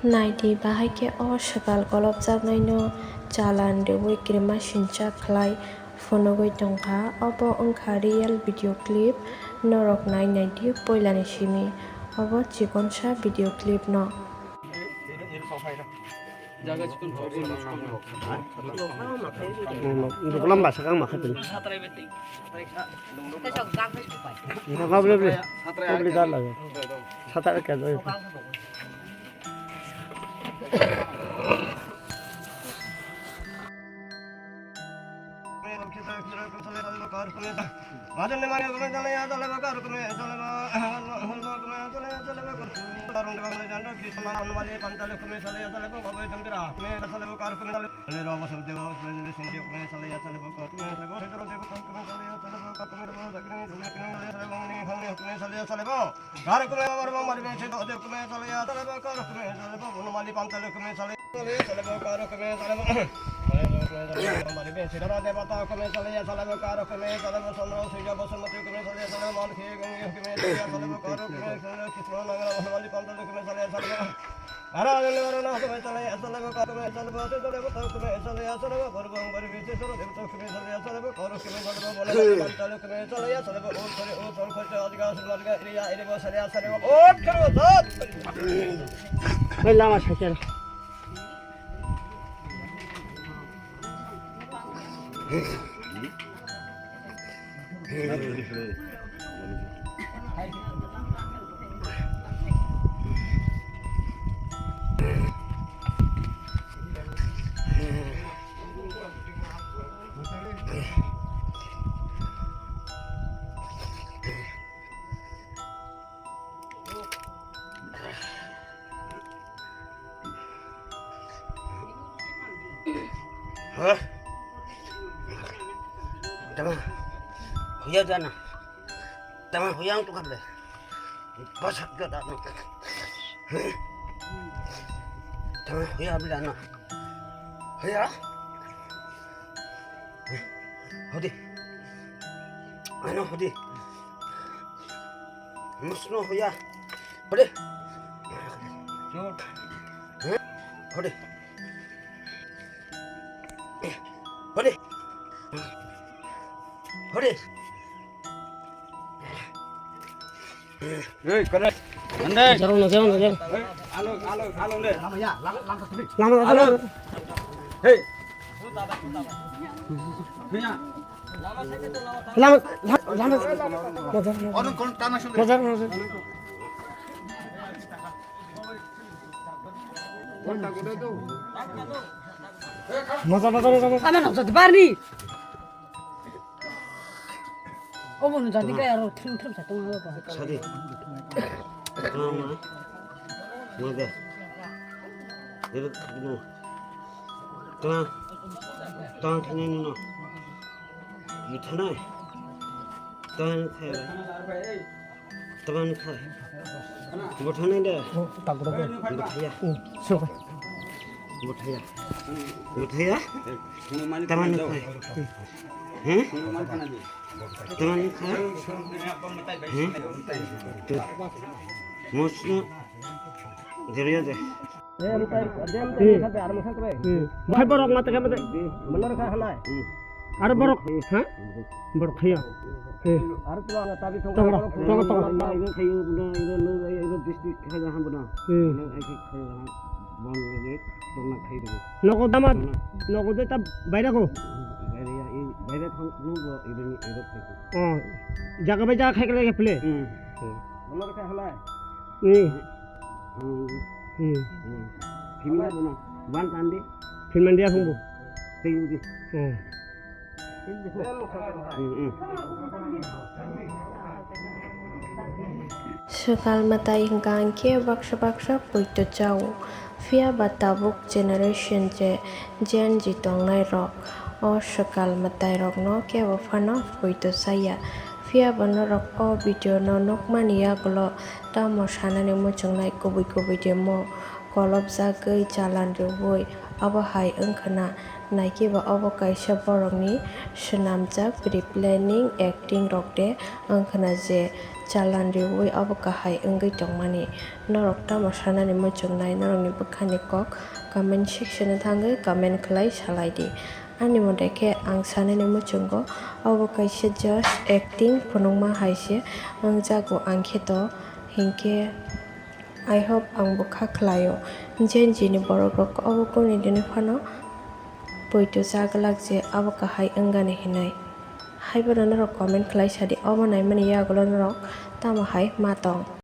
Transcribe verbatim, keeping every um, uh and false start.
Naidi bahai khe o swkal golopjaknaino chalan rwui krima sincha khlai phunugui tongkha. Obo wngkha real video clip, norok nai naidi puilani simi obo chikonsa video clip no. Duklam basa kang makha tini. Ina kable ble. Kable dar lage. Sata ke do. Oi, lama saikhe. Hah? Tama, huya jana. Tama, huya ang tukar le. Basak jana. Tama, huya bila na. Huya. Hodi. Ano hodi. Musno huya. Hodi. Hodi. Hodi. Hodi. Hey, kare. Ande. Jaro na, jaro na, jaro. Hey, alo, alo, alo le. Lama ya, lama, lama sini. Lama, lama, alo. Lama. Hey. Hey ya. Lama, lama, lama. Orang kon tanah sini. Lama, lama, lama. Maza, maza, maza, maza. Ama noksa di barni. Obo no jadi kaya ro thum thum sa tong abo. Sadi. Tama. Mada. Ibu no. Tama. Tama thani no. Yuthana. Tama thai. Tama thai. Buthana de. Buthaya. Buthaya. Buthaya. Tama thai. He? Tama thai. He? Musnu. Deriya de. Hai borok mata khe mata. Bener kha halai. Aro borok, ha? Borok khaya. He. Aro to tabi thong. Tongo, tongo, tongo. Iro khayo buna, iro no, iro district khayo ham buna. He. No, ai khayo ham. Bon lagi, tongna khayo. Nogo dama, nogo de ta baira ko. Baira ya, i baira thong no bo iro ni iro khayo. Oh, jaga bai jaga khai kala phule. Hmm. Bono kha halai. Hmm. Hmm. Hmm. Hmm. Phimna buna, ban tandi. Phimna dia phungbo. Tengdi. Oh. Swkal mwtai hwnkha hwnkhe baksa baksa poito chao, phiya ba tabuk generation je Gen Z tongnai rok o swkal mwtai rokno kebo phano poito chaya, phiya ba norok o video no nukmani yagulo tamo sanani muchungnai kubui kubui de mo. Kolopjagwi chalan rwui obo hai wngkhwna, naikhe ba obo kaisa borokni swnamjak pre-planning acting rok de wngkhwna je chalan riwi obo kahai wngwi tongmani. Norok tamo sanani muchungnai, norokni bwkhani kok comment section o thangwi comment khlai salai di. Ani mote khe ang sanani muchungo obo kaisa just acting phunukma hai se wngjago, ang khe to hinkhe I hope ang bwkha khlaio. Gen Z ni borok rok obo kuni dini phano poito cha glak je abo kahai wngani hinwi. Haibono norok comment khlai sadi, omo naimani yagulo norok tamo hai ma tong?